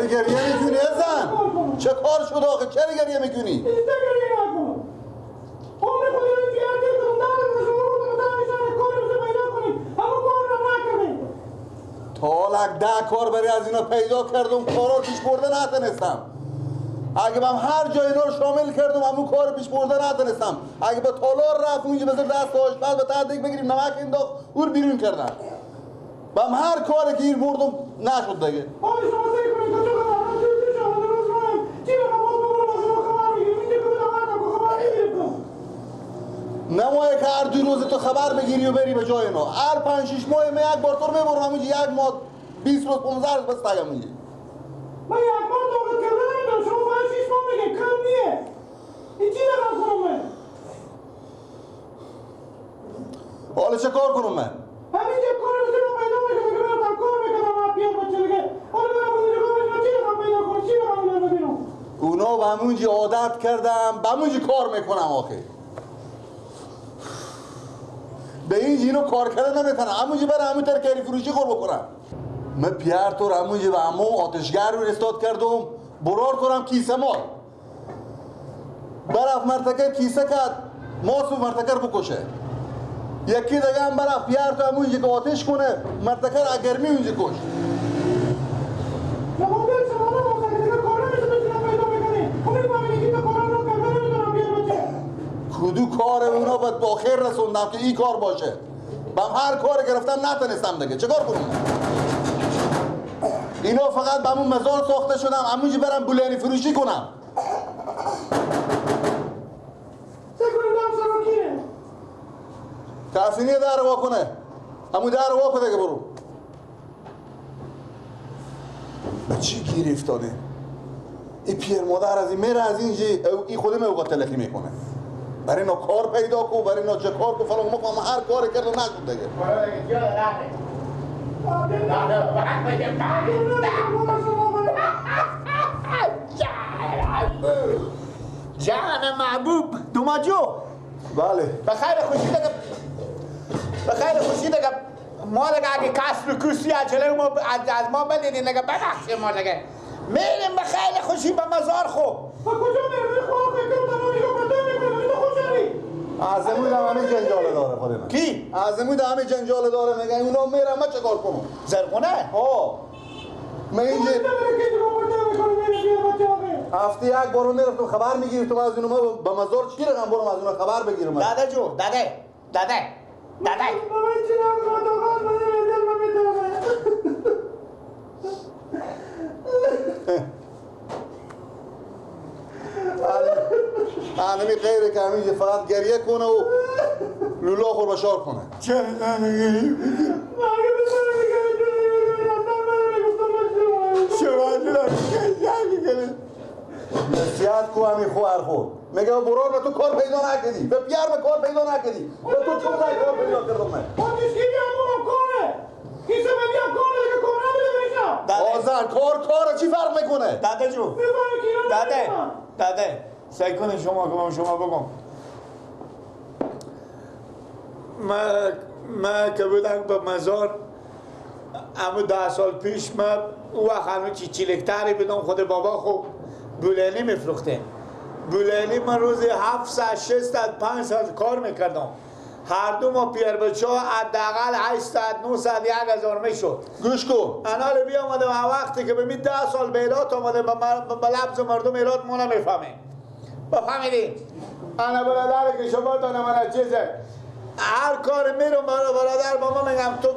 گریه میکنی ازن؟ چه کار شد آخه؟ چرا گریه میکنی؟ اینجا گریه نکن. عمر خودی رو اینجا تیر کردم، ندارم شما رو بودم کاری رو پیدا کنی، همون کار رو نکردیم. تا حالا 10 کار برای از اینا پیدا کردم، کارا پیش برده نتونستم. اگه من هر جای اینا رو شامل کردم، همون کار پیش برده نتونستم. اگه به تالار رفت اونجا بذار دست آشپز به ته بگیریم نمک انداخت، او رو بیرون کردن. بم هر کاری که این بردم نشد دیگه. آره شما سعی کنید کجا خبر چه شما درست کنید. چی رقم باز بابا از شما خبر میگیریم. اینجا که بودم هر خبر میگیریم. نمایه که هر 2 روز تو خبر بگیری و بری به جای اینا. هر 5-6 ماه من یک بار تو رو میبرم همونجا، یک ماه 20 روز 15 روز بس تگم اونجا. من یک بار طاقت کرده نمیدونم، شما 5-6 ماه میگه کم نیه. این چی رقم کنم من؟ حالا چه کار کنم من؟ همینجا کار رو پیدا میکنم که برم کار میکنم بیار بچه دیگه. حالا برم اونجا کار میکنم، چی رقم پیدا کنم؟ چی رقم اونا رو ببینم؟ اونا به همونجا عادت کردم، به همونجا کار میکنم آخه. به اینجا اینو کار کردن نمیتونم، همونجا برم همون تر کاری فروشی خور بکنم. من پیار تو همونجا به عمو آتشگر رو استاد کردم، برار کنم کیسه مال. برف مرتکر کیسه کرد، ماسو مرتکر بکشه. یکی دیگه هم برف پیار تو همونجا که آتش کنه، مرتکر اگرمی اونجا کشت. کدو کار اونا باید با خیر رسوندم که این کار باشه. بم هر کار گرفتم نتونستم دیگه، چه کار کنم؟ اینا فقط به همون مزار ساخته شدم، همونجا برم بولانی فروشی کنم. تحسینی در وا کنه، همون در وا کنه که برو. به چی گیر افتاده؟ این پیر مادر از این میره از اینجا، این خود موقع تلخی میکنه. برای اینا کار پیدا کو، برای اینا چه کار کو فلان، ما هر کاری کردم نشد دیگه. جان محبوب دوماجو. بله بخیر خوشی دیگه، بخیر خوشی دیگه. ما دیگه اگه کسر کوسی عجله ما از ما بدیدین دیگه، ببخشید ما دیگه میریم بخیر خوشی به مزار. خو با کجا میریم؟ خو که ازمون همه جنجال داره خود من. کی؟ ازمون همه جنجال داره، میگن اونا میرم من چه کار کنم؟ زرقونه؟ ها من اینجا هفته یک بار میرفتم خبر میگیرفتم از اونها، به مزار چی رقم برم از اونها خبر بگیرم. داده جو، داده داده داده انمی غیره که همینجا فقط گریه کنه و لولا خور بشار کنه. چرا نمیگیری؟ نصیحت کو همی خواهر خود میگه برار به تو کار پیدا نکردی، به پیار به کار پیدا نکردی، به تو چون کار پیدا کردم من. آتشگیری همونم کاره، کیسه بدیم کاره دیگه، کار نمیده بهشم. آزن کار کاره چی فرق میکنه؟ داده جو، داده داده سعی کنه شما که شما بگم. من که بودم به مزار اما 10 سال پیش، من او وقت هنوز چیلکتری بودم، خود بابا خوب بولانی میفروخته. بولانی من روزی 7 ساعت 6 ساعت 5 ساعت کار میکردم. هر دو ما پیر بچه ها حداقل 8 ساعت 9 ساعت 1000 میشد. گوش کن انال بیا آمده و وقتی که به می 10 سال به ایرات آمده به لفظ مردم ایرات ما نمیفهمیم. بفهمیدی؟ انا برادر که شما دانم من چیزه هر کار میرم برادر با ما میگم تو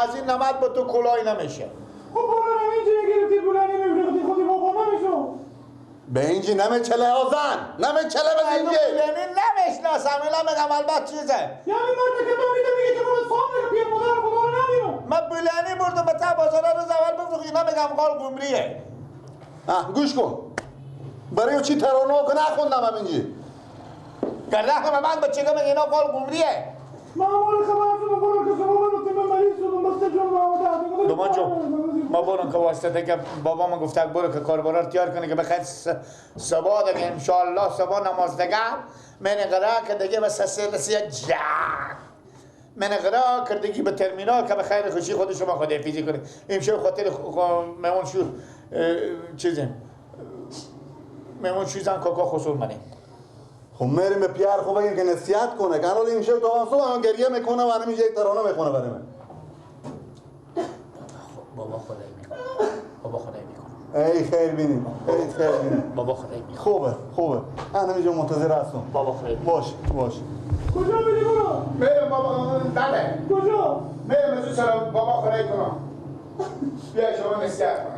از این نمد با تو کلای نمیشه. خب برادر اینجا گرفتی بولانی میفروختی خودی بابا نمیشو. به اینجا نمیچله آزن نمیچله به اینجا. یعنی نمیشناسم اینا میگم البته چیزه. یعنی مرد که تو میده میگه که برو صاحب پیر مادر خدا رو نمیرم. من بولانی بردم به تا بازار روز اول بفروخ اینا میگم قال گمریه. گوش کن برای چی ترانه که نخوندم همینجی. گرده هم من بچه که میگه اینا قال گمریه. من اول خبر شدم برو که شما برو من مریض شدم بسته جون ما دومان جو ما برو که واسطه که بابا من گفته برو که کاربارا رو تیار کنه که بخیر صبح دیگه انشالله صبح نماز دیگه من قرا که دیگه بس سه جان من قرا که دیگه به ترمینال که بخیر خوشی خود شما خود حفاظی کنه امشب خاطر مهمون شو چیزیم میمون چیزن کاکا خصور منیم. خب میریم به پیر خب بگیم که نصیحت کنه که الان این شب تا صبح هم گریه میکنه و همین یک ترانه میخونه برای من. بابا خدای میکنه. بابا خدای میکنه. ای خیر بینیم. ای خیر بینیم. بابا خدای میکنه. خوبه خوبه. من همینجا منتظر هستم. بابا خدای. باش باش. کجا میری برو؟ میرم بابا بله. کجا؟ میرم از سر بابا خدای کنم. بیا شما نصیحت کنم.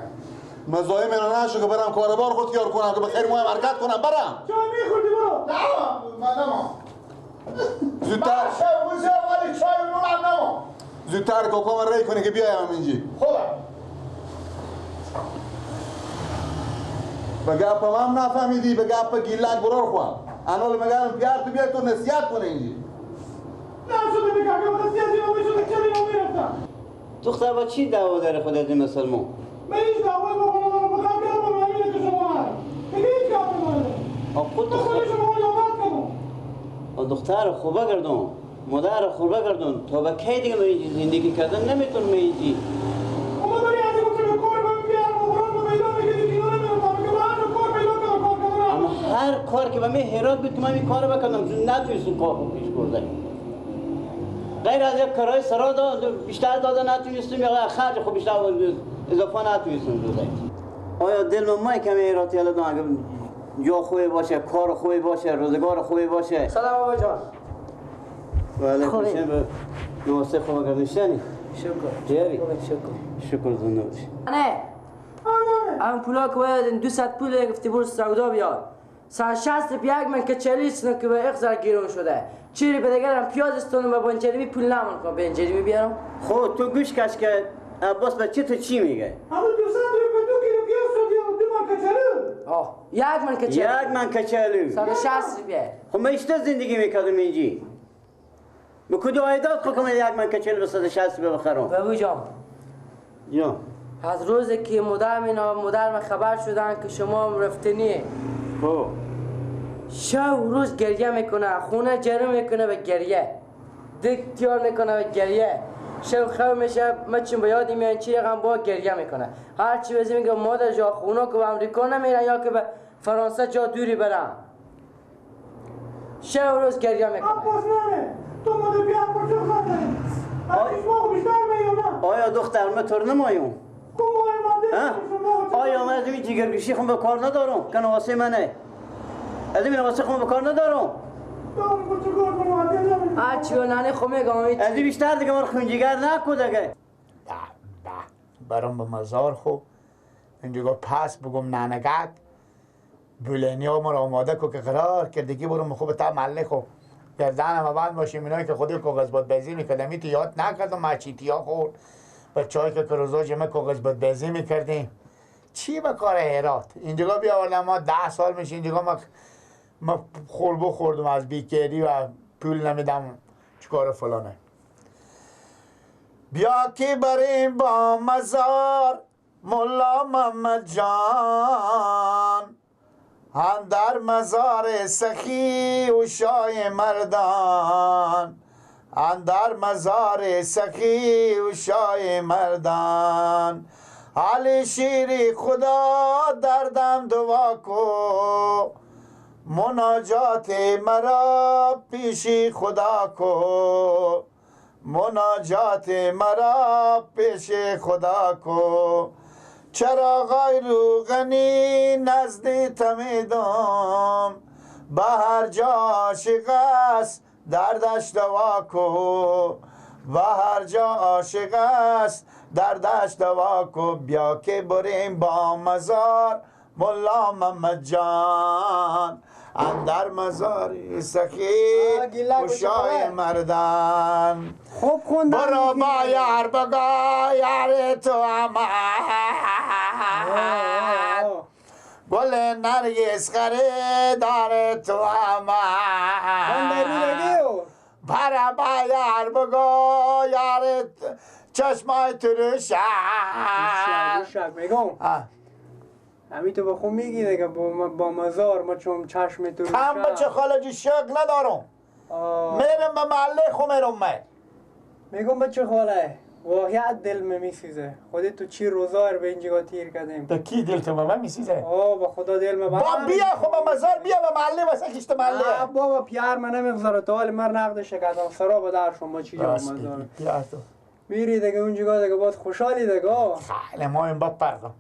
مزاحم اینا نشو که برم کاربار خود تیار کنم که به خیر مهم حرکت کنم برم. چای میخوردی برو؟ نه من نمام. زودتر. ولی چای من نمام. زودتر کاکام ری کنی که بیایم اینجی. خوبه. به گپ هم نفهمیدی، به گپ گیلک برار خواهم. انال میگم پیار تو بیای تو نصیحت کنه اینجی. نه شده به کاکا نصیحت اینو میشده چرا اینو میرفتم. دختر با چی دعوا داره خودت مسلمان؟ من هیچ دعوای با خدا ندارم، فقط گپ همینه که شما ندارم. دیگه هیچ گپی ندارم. خود تو خود شما یادت کردم. دختر خوبه کردم، مادر خوبه کردم، تا به کی دیگه من اینجا زندگی کردم نمیتونم اینجی. اما داری از این گفتم کار من بیارم و قرآن رو پیدا می‌کردی که اینا نمی‌رفتم که من هر کار پیدا کردم کار کردم. اما هر کار که به من هرات بود که من این کارو بکنم نتونستم کار رو پیش برده. غیر از یک کرای سرا داد بیشتر داده نتونستم یا خرج خب بیشتر اضافه نتونستم داده. آیا دل من مای کمی هراتی الان اگه جا خوبی باشه، کار خوبی باشه، روزگار خوبی باشه. سلام آقا جان. بله خوبه. نواسه خوبه گردشتنی. شکر. جری. شکر. شکر زنده باشی. نه. ام پولا که باید 200 پول گفتی برو سودا بیار. 160 یک من که 40 که به اخزر گیرون شده. چیری به دیگرم پیاز استونم و بنجری پول نمون کنم بنجری بیارم. خب تو گوش کش که عباس بچه تو چی میگه؟ اما 200 روپیه 2 کیلو پیاز شد یا 2 من کچلو؟ آه یک من کچلو. یک من کچلو. 160 روپیه. خب من اشته زندگی میکردم اینجی. به کدو عایدات خود کنم یک من کچلو به 160 روپیه بخرم. بابو جان. جان. از روزی که مادرم اینا مادرم خبر شدن که شما رفتنی. خب. شب و روز گریه میکنه، خونه جرم میکنه به گریه. دک تیار میکنه به گریه. شب خواب میشه مچون به یاد میان چی رقم با گریه میکنه. هر چی بزی میگه مادر جا خونه که به امریکا نمیرن یا که به فرانسه جا دوری برن. شب و روز گریه میکنه. عباس نه تو مادر بیار پرچه خواهد آیا دختر من تر نمایم؟ آیا من از این جیگرگوشی خون به کار ندارم که نواسه منه؟ از این نواسه خون به کار ندارم؟ هرچی به ننه خو میگم از این بیشتر دیگه من خون جیگر نکو دیگه. به برام به مزار خو اینجا پس بگم ننگک بولینی ها مرا آماده کو که قرار کردگی برم خوب تا محله خو گردنم بند باشیم اینایی که خودی کاغذ باد بازی میکردم ایتی یاد نکردم مچیتی ها خورد بچه‌هایی که روزا جمع کاغذ باد بازی میکردیم چی به کار هرات اینجا بیاوردم ما 10 سال میشه اینجا ما خوربو خوردم از بیکری و پول نمیدم چیکار فلانه. بیا که بریم با مزار ملا محمد جان هم در مزار سخی و شای مردان هم در مزار سخی و شای مردان علی شیری خدا دردم دعا کو مناجات مرا پیشی خدا کو مناجات مرا پیش خدا کو چراغای روغنی نزد تمیدم به هر جا عاشق است دردش دوا کو به هر جا عاشق است دردش دوا کو بیا که بریم با مزار ملا محمد جان اندر مزار سخی خوشای مردان. خوب خوندم. برو با یار بگا یار تو آمد گل نرگس خریدار تو آمد. برو با یار بگا یار چشمای تو روشن. میگم همین تو بخون میگی دیگه با مزار ما چون چشم تو کم بچه خالجی شک ندارم. میرم به محله خو میرم من. میگم بچه خاله واقعا دل من میسوزه. خودت تو چی روزا رو به اینجا تیر کردیم. تا کی دل تو من میسوزه؟ آه با خدا دل من. با بیا خب با مزار بیا با محله واسه کشت محله. بابا پیار من نمیگذاره تا حال من نقدش کردم سرا با در شما چی جا مزار. پیار تو میری دیگه اونجا دیگه باز خوشحالی دیگه. خیلی ما این با پردم.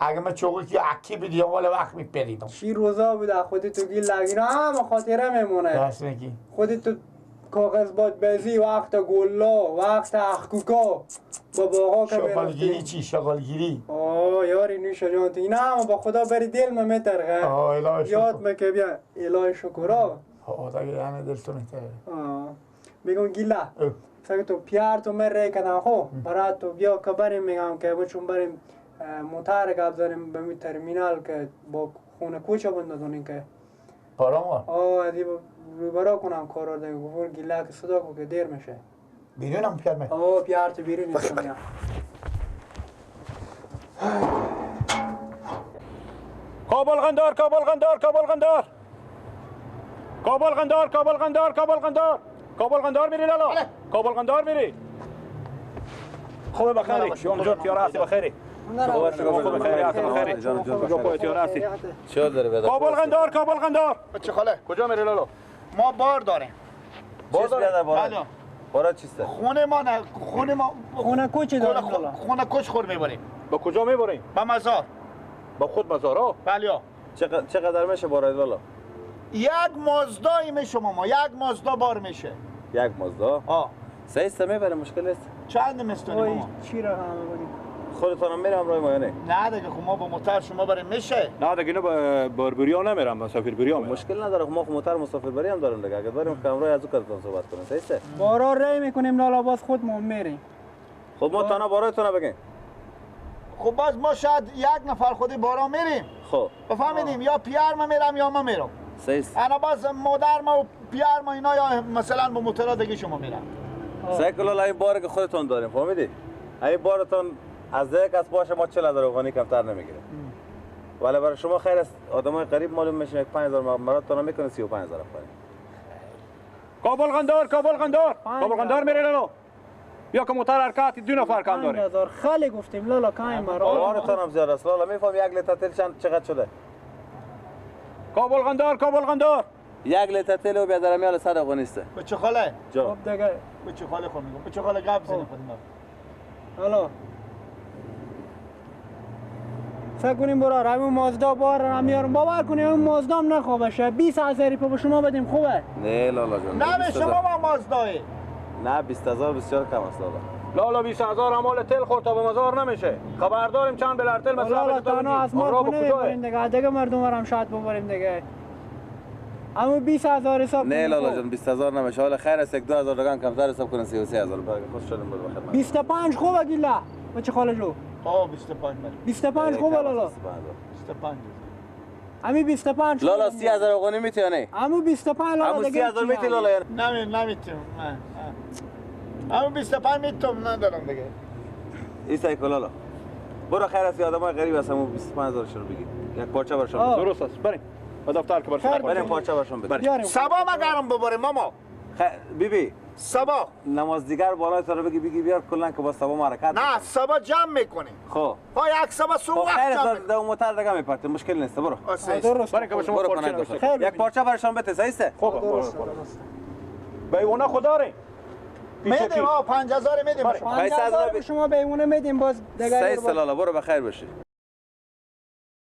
اگه من چوکی که اکی بدی اول وقت میپریدم. چی روزا بود خودت تو گیل لگینا همه خاطره میمونه. راست میگی. خودت تو کاغذ باد بازی وقت گلا وقت اخکوکا با باغا که شغالگیری چی شغالگیری؟ آه یاری نوش جان تو اینا هم با خدا بری دل من میترغه. یاد مکه بیا الهی شکرا. آه دیگه یعنی دل تو میترغه. میگم گیلا سگه تو پیار تو من ری کردم خو برات تو بیا که بریم میگم که بچون بریم موتر گپ زنیم به می ترمینال که با خونه کوچه بندازونیم که پارا آه دی روبرا کنم کارا دیگه گفت گیلا که صدا کو که دیر میشه بیرونم پیار می آه پیار تو بیرون نیستم. کابل قندار کابل قندار کابل قندار کابل قندار کابل قندار کابل قندار کابل قندار میری لالا کابل قندار میری. خوبه بخیری شما جور تیار هستی بخیری. خوبه بخیری هستی بخیری. کجا پای تیار هستی؟ چه داره بده؟ کابل قندار کابل قندار. چه خاله؟ کجا میری لالا؟ ما بار داریم. بار داریم؟ بله. بار چیسته؟ خونه ما نه خونه ما خونه کوچ داریم لالا. خونه کوچ خور میبریم. با کجا میبریم؟ با مزار. با خود مزارا؟ بله. چقدر میشه بار لالا؟ یک مازدایی میشه ما یک مازدا بار میشه. یک مازدا؟ آه. سه میبره مشکل نیست. چند مستونی ما؟ چی رقم بودیم؟ خودتون هم میرم راه ما نه؟ نه دیگه خب ما با موتر شما بریم میشه. نه دیگه اینو با باربریا نمیرم مسافر بریا میرم. مشکل نداره ما خب موتر مسافر بری هم داریم دیگه. اگه داریم که همراه از او کارتون صحبت کنیم صحیح بارا ری میکنیم لالا باز خودمون میریم. خب ما تنها باراتون بگین. خب باز ما شاید یک نفر خودی بارا میریم. خب بفهمیدیم یا پیار ما میرم یا ما میرم. صحیح. انا باز مادر ما و پیار ما اینا یا مثلا با موتورا دیگه شما میرم. سعی کن لالا این بار که خودتون داریم فهمیدی؟ این بارتون از یک از باشه ما 40,000 افغانی کمتر نمیگیریم. ولی برای شما خیر است آدمای غریب معلوم میشه 5000 مراتون میکنه 35000 افغانی. کابل قندار کابل قندار کابل قندار میره لالا. یا که موتر حرکت دو نفر کم داره. 5000 خالی گفتیم لالا کم مرا. بارتون هم زیاد است لالا میفهم یک لیتر تیل چند چقدر شده؟ کابل قندار کابل قندار یک لیتر تیل و بیادرمی حال 100 افغانی است. بچه خاله جا خب دیگه بچه خاله خو میگم بچه خاله گپ زنی خودم. حالا فکر کنیم برار همون مازدا بار هم میارم باور کنیم همون مازدا هم نخوابشه 20,000 به شما بدیم خوبه؟ نه لالا جان نه شما با مازدایی نه 20,000 بسیار کم است لالا. لالا 20,000 هم مال تل خورد تا به مزار نمیشه. خبر داریم چند بلر تل مثلا لالا تنها از ما خونه میبریم دیگه دیگه مردم هم شاید ببریم دیگه. اما 20,000 حساب نه لالا جان 20,000 نمیشه. حالا خیر است 1-2,000 دیگه کمتر حساب کنن 33,000 برای خوش شدیم بود بخدمت. 25 خوبه گیلا بچه خاله جو. آه 25 بله 25 خوبه لالا. 25 امی 25 لالا 30,000 افغانی میتی یا نه؟ امو 25 لالا امو 30,000 میتی لالا یا نه؟ نمیتیم نه امو 25 میتم ندارم دیگه. این سایکل لالا برو خیر است آدمای غریب هستم امو 25,000 شو بگیر یک پارچه برشون. درست است بریم به دفتر که برشون بریم پارچه برشون بده. صبا مگرم ببریم ماما. بیبی صبا نماز دیگر بالای تو رو بگی بیار کلا که با صبا حرکت نه صبا جمع میکنیم. خب ها یک صبا صبح وقت خیر جمع است دو موتر دیگه میپرتیم مشکل نیست برو. درست بریم که با شما پارچه یک پارچه برشون بده صحیح است؟ خب به ایوانه خدا داریم میدیم 5000 میدیم. 5000 شما به ایوانه میدیم باز دیگه. صحیح است لالا برو بخیر باشی.